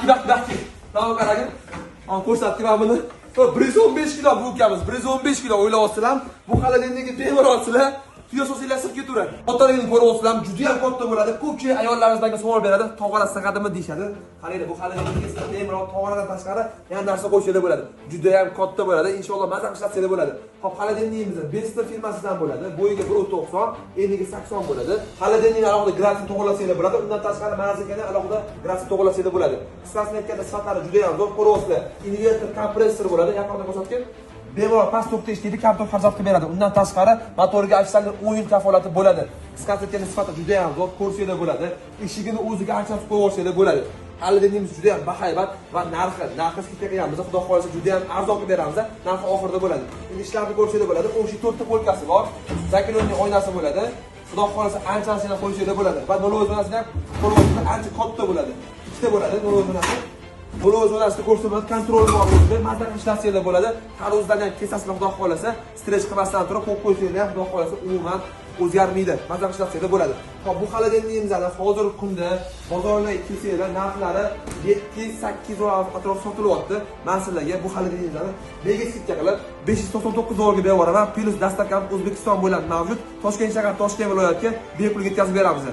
Baxki. Mana qarang. Ana ko'rsatdim mana buni. 115 kilo bu ukamiz, 115 kilo o'ylayapsizlar. Bu холодильник ni bemalol tuya sosinglar sirib ketaveradi. Kattaligini ko'ryapsizlar, juda ham katta bo'ladi. Ko'pchilik ayollarimizga savol beradi, tog'ora sig'adimi deyshadi. Qaranglar, bu холодильник ka sizlar bemalol tog'oradan tashqari yana narsa qo'yishinglar bo'ladi. Juda ham katta bo'ladi. Inshaalloh maza qilishlatsanglar bo'ladi. Xo'p, холодильник imiz Besta firmasidan bo'ladi. Bo'yiga 1.90, eniga 80 bo'ladi. Холодильник ni alohida gradusini to'g'rilasanglar bo'ladi. Undan tashqari mazakani alohida gradusini to'g'rilasanglar bo'ladi. Qisqasini aytganda sifatlari juda ham zo'r, ko'ryapsizlar. Invertor kompressor bo'ladi. Yaqinda ko'rsatgan. Bemalol past tokda ishlaydi, kam tok xarajat qilib beradi. Undan tashqari motoriga официальный 10 yil kafolati bo'ladi. Qisqasi aytganda sifati juda ham zo'r, ko'rsanglar bo'ladi. Eshigini o'ziga ajratib qo'yib olsanglar bo'ladi. Холодильник imiz juda ham bahaybat va narxi скидка qilganmiz. Xudo xohlasa juda ham arzon qilib beramiz. Narxi oxirida bo'ladi. Endi ishlarni ko'rsanglar bo'ladi. O'sha 4 ta полка si bor. Закрытый oynasi bo'ladi. Xudo xohlasa ancha narsani qo'ysanglar bo'ladi. Va nolvoy zonasini ham ko'ryapsizlar, ancha katta bo'ladi. Ikkita bo'ladi nolvoy zonasi. Nolvoy zonasida ko'rsa bo'ladi, контроль bor o'zida, maza qilib ishlatsanglar bo'ladi. Tarvuzdan ham kesasizlar, xudo xohlasa, stress qilmasdan turib qo'yib qo'ysanglar ham xudo xohlasa umuman o'zgarmaydi. Maza qilib ishlatsanglar bo'ladi. Xo'p, bu холодильник imizni hozirgi kunda bozorga kelsanglar narxlari 7-8 dollar atrofida sotilyapti. Men sizlarga bu холодильник imizni mega скидка qilib 599 dollarga berib yuboraman. Плюс доставка O'zbekiston bo'ylab mavjud. Toshkent shahar, Toshkent viloyatiga bepul yetkazib beramiz.